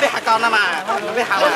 Peb has ko no mas, peb has mas.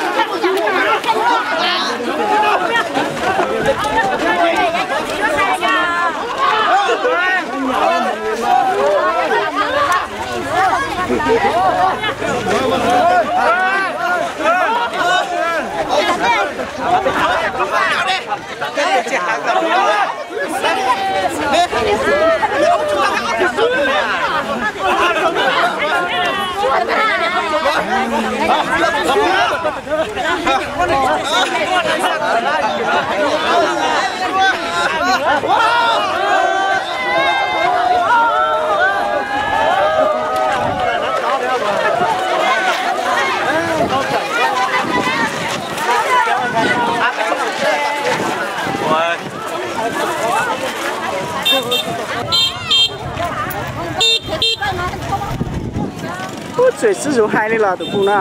Ub, tseem sib zug hais li los tus pug no.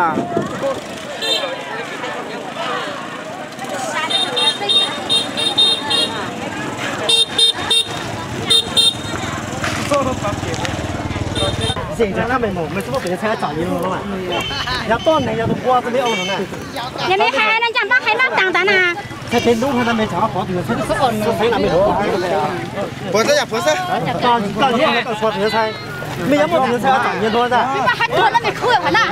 Yog tuaj neeg yog tus pua tus li ua no na. Yog li hais no cas npaj hais npaj tas tas na. Txhais tes lub hais no me tsam pov tus yog txhais xwb. Puas xwb yog puas xwb. Tsis tau tsis tau nyiaj tau txhua tus yog txhais. Mej yuav muaj tus yog txhais ob tom nyiaj dua ntag. Mej hais tuag no mej khub qhov na.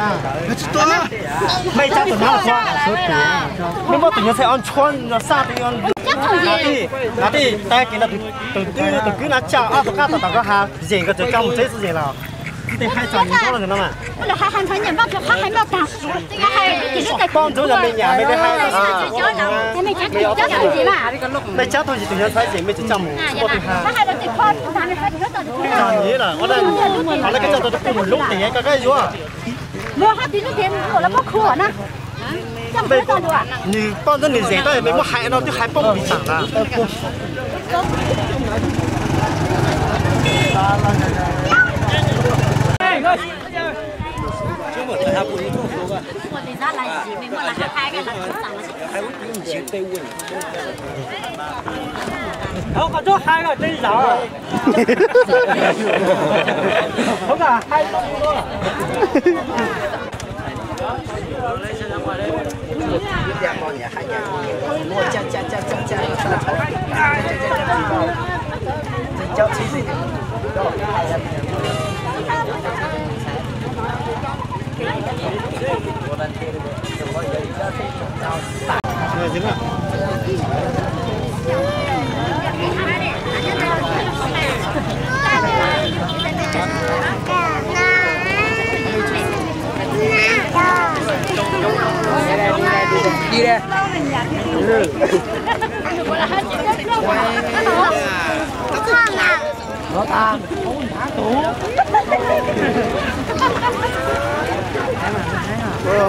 Mej cab tus nab txhua. Mej muaj tus yog txhais ob ntshua no xaj tus. Tij, tij, tag kis no tus kwv, tus kwv no tsa ob tug qab tom tom koj has yeem, koj tseem coj mus tsev xwb yeem los. Tes hais txom nyem ntau los no mas. Poj ntxoog yog me nyuam me li hais. Mej cab tug yim tus yog txhais yeem mej tseem coj mus poj twg has. Txom nyem lawm, qhov no koj coj tau tus poj mus lub tes koj kab yuav. Nws poj ntxoog nws yeem tab mej muab hais no twb hais poob pis tam na.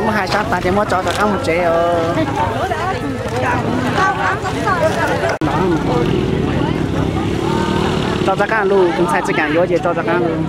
Muab hais sab tas ces muab tso rov qab mus tsev os. Tso rov qab lug, tus ntxhais tsis kam yuav ces tso rov qab lug.